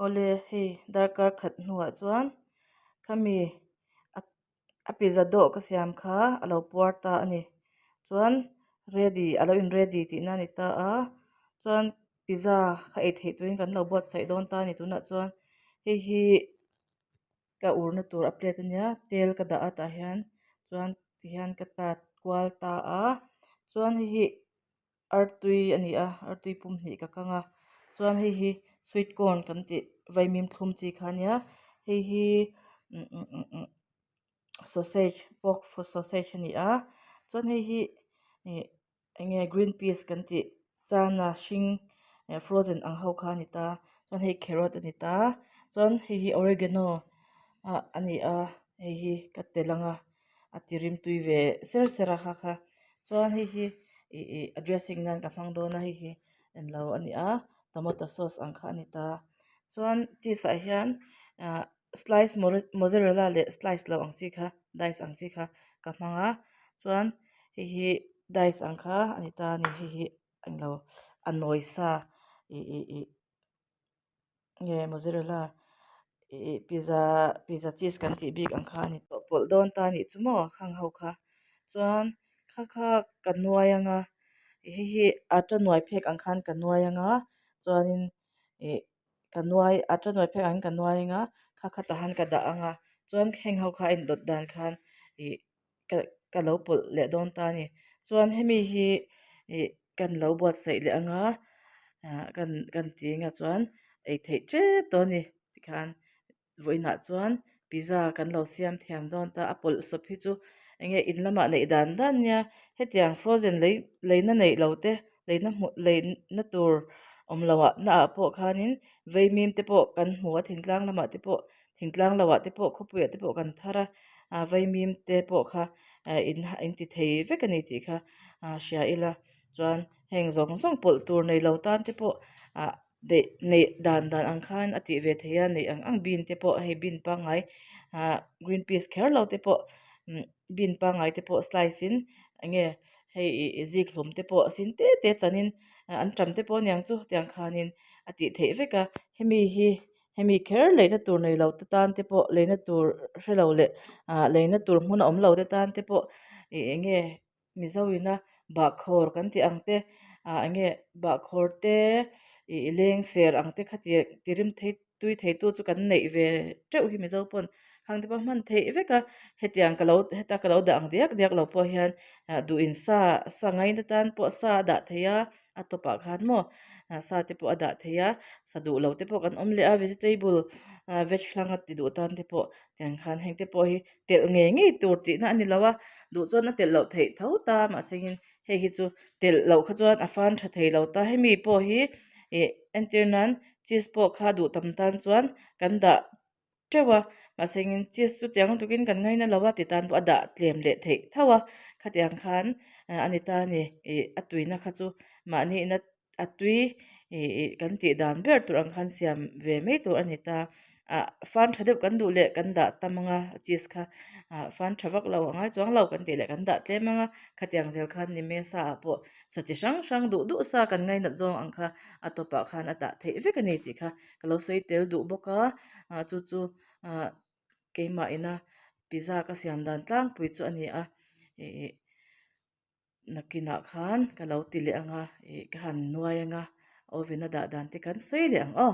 Awle hei darkar khat hnuah chuan khami a pizza dawh ka siam kha a lo puar ta a ni chuan ready a lo in ready tihna a ni ta a chuan pizza kha ei theih turin kan lo buatsaih dawn ta a ni tunah chuan hei hi ka urna tur a plate ania tel ka dah a tah hian chuan tihian ka tat kual ta a chuan hei hi artui a ni a artui pum hnih ka kang a chuan hei hi sweet corn kan tih vaimim thlum chi kha a nia hei hi sausage pork sausage a ni a chuan hei hi ih eng nge green peas kan tih chana hring eh frozen ang ho kha a ni ta chuan hei carrot a ni ta chuan hei hi oregano ah a ni a hei hi ka telh ang a a ti rim tui ve ser ser a kha kha chuan hei hi ih ih a dressing nan ka hmang dawn a hei hi englo a ni a tomato sauce ang kha a ni ta chuan cheese ah hian ah slice mozzarella leh slice loh ang chi kha dice ang chi kha ka hmang a chuan hei hi dice ang kha a ni ta a ni hei hi englo a nawi sa ih ih ih nge mozzarella ih ih pizza pizza cheese kan tih bik ang kha a ni tawh pawlh dawn ta a nih chu maw khang ho kha chuan kha kha ka nuai ang a hei hi atta nuai phek ang khan ka nuai ang a chuanin ih. Ka nuai a ta nuai phek ang ka nuai anga kha kha tah han ka dah anga chuan heng ho kha a indawt dan khan ih ka ka lo pawlh leh dawn ta a ni chuan hemi hi ih kan lo buatsaih leh anga ah kan kan ti anga chuan ei theih tep tawh a ni tikhan. Vawiinah chuan pizza kan lo siam thiam dawn ta a pawlh sawp hi chu eng nge in lamah neih dan dan nia hetiang frozen lei leina neih lo te leina hmuh leina tur awm loh ah na ah pawh khanin vaimim te pawh kan hmu a thingtlang lamah te pawh thingtlang lo ah te pawh khawpui ah te pawh kan thar a ah vaimim te pawh kha eh in in ti thei vek a ni tih kha ah hria ila chuan heng zawng zawng pawlh tur nei lo tan te pawh ah. Deih neih dan dan ang khan a tih ve theih a neih ang ang bean te pawh hei bean pangngai ah green peas kher lo te pawh bean pangngai te pawh slice in eng nge hei ih zik hlum te pawh a sin te te chan in an tam te pawh aniang chu tiang khanin a tih theih vek a hemi hi hemi kher leina tur nei lo te tan te pawh leina tur hrelo leh ah leina tur hmun a awm lo te tan te pawh ih eng nge. Mizo ina bahkhawr kan tih ang te ah eng nge bahkhawr te ih leng ser ang te kha ti ti rim thei tui thei tu chu kan neih ve teuh hi mizo pawn khang te pawh hman theih vek a hetiang ka lo heta ka lo dah ang diak diak lo pawh hian ah duh in sa sa ngaina tan pawh sa a dah thei a a tawpah khan maw ah sa te pawh a dah thei a sa duh lo te pawh kan awm leh a vegetable ah veg hlang a ti duh tan te pawh tiang khan heng te pawh hi. Telh ngei ngei tur tihna a ni lo a, duh chuan a telh loh theih tho ta mahsengin hei hi chu telh loh kha chuan a fan tha thei lo ta hemi pawh hi ih entir nan cheese pawh kha duh tam tan chuan kan dah teuh a mahsengin cheese chu tiang lutukin kan ngaina lo a ti tan pawh a dah tlem leh theih tho a khatiang khan a ni ta a ni ih a tuina kha chu mahni ina. A tui ih ih kan tih dan ber tur ang khan siam ve mai tur a ni ta ah fan tha deuh kan duh leh kan dah tam ang a cheese kha ah fan tha vak lo a ngai chuang lo kan tih leh kan dah tlem ang a khatiang zel khan ni me sa ah pawh sa chi hrang hrang duh duh sa kan ngainat zawng ang kha a tawpah khan a dah theih vek a ni tih kha ka lo sawi tel duh bawk a ah chu chu ah keimah ina pizza ka siam dan tlangpui chu a ni a ih ih. Nakinah khan ka lo ti leh ang a, ih ka han nuai ang a, oven a dah dan te kan sawi leh ang aw.